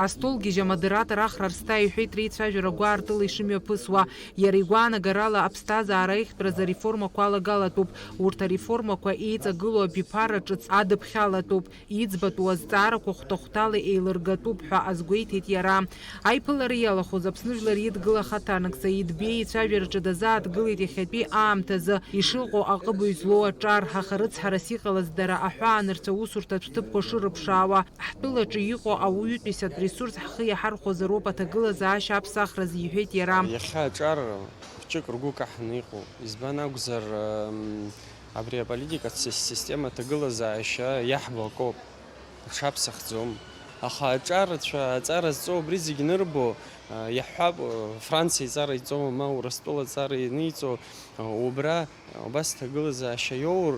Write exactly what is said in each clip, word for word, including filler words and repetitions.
Астолгьежь амодератор Ахра Арсҭаа иҳәеит реицәажәара гәаартыла ишымҩаԥысуа. Иара игәаанагарала, аԥсҭазаара аихтәразы ареформақәа алагалатәуп. Урҭ ареформақәа еиҵагылоу абиԥара ҿыц адыԥхьалатәуп. Иӡбатәу азҵаарақәа хәҭа-хәҭала еилыргатәуп ҳәа азгәеиҭеит иара. Аиԥылара иалахәыз Аԥсны Жәлар Идгыла ахаҭарнак Саид Беи ицәажәараҿы дазааҭгылеит иахьатәи аамҭазы ишыҟоу аҟыбаҩ злоу аҿар, аха рыцҳарас иҟалаз дара аҳәаанырцә аусурҭатә ҭыԥқәа шырыԥшаауа, ҳтәылаҿы иҟоу ауаҩытәыҩсатә ресурс ҳхы иаҳархәозароуп аҭагылазаашьа аԥсахразы, иҳәеит иара. Иахьа аҿар хәҷык ргәы каҳаны иҟоуп. Избан акәзар, м, абри аполитикатә сис-, система аҭагылазаашьа иаҳбо акоуп, рҽаԥсахӡом. Аха аҿарацәа аҵара зҵоу абри зегь нырбо, а, иаҳҳәап, а, Франциа иҵара иҵоу, ма Урыстәыла аҵара ианиҵо, а, убра, а, убас ҭагылазаашьа иоур,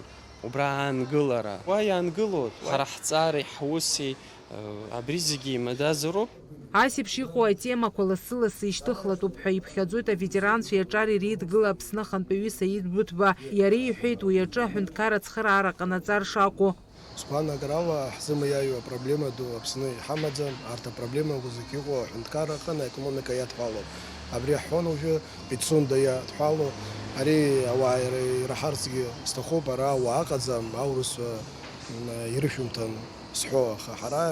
убра аангылара. Уа иаангылоит, ҳара ҳҵареи ҳуси, а, абри зегьы имадазароуп. Ас еиԥш иҟоу атемақәа лассы-лассы ишьҭыхлатәуп ҳәа иԥхьаӡоит аветеранцәеи аҿари реидгыла Аԥсны ахантәаҩы Саид Буҭба. Иара иҳәеит, уи аҿы аҳәынҭқарра ацхыраара ҟанаҵар шакәу. Сгәаанагарала, ҳзымаиааиуа апроблема ду Аԥсны иҳамаӡам. Арҭ апроблемақәа зегь иҟоу аҳәынҭқарра аҟны аекономика иадҳәалоуп. Абри ҳҳәон уажәы, Пицунда иадҳәалоу, ари ауаа ира-, ираҳарцгьы сҭахуп, ара ауаа ыҟаӡам, аурысқәа, м, ирышәымҭан сҳәо, аха ҳара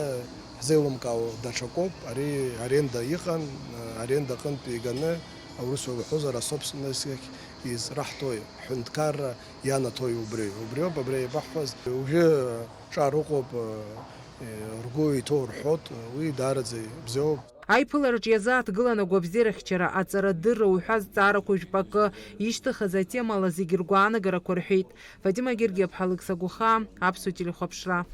ҳзеилымкаауа даҽакоуп, ари аренда иҟан, аренда аҟынтә иганы, аурысқәа лҳәозар, асобственность ахь израҳҭои, ҳҳәынҭқарра ианаҭои убри. Убриоуп абри еибаҳҳәаз. Уажәы ҿар ыҟоуп, ргәы иҭоу рҳәоит, уи даараӡа ибзиоуп. Аиԥылараҿы иазааҭгылан агәабзиарахьчара, аҵарадырра уҳәа азҵаарақәа жәпакы, ишьҭыхыз атемала зегь ргәаанагарақәа рҳәеит. Фатима Гергиаԥҳа, Алықьса Гәыхаа, Аԥсуа телехәаԥшра.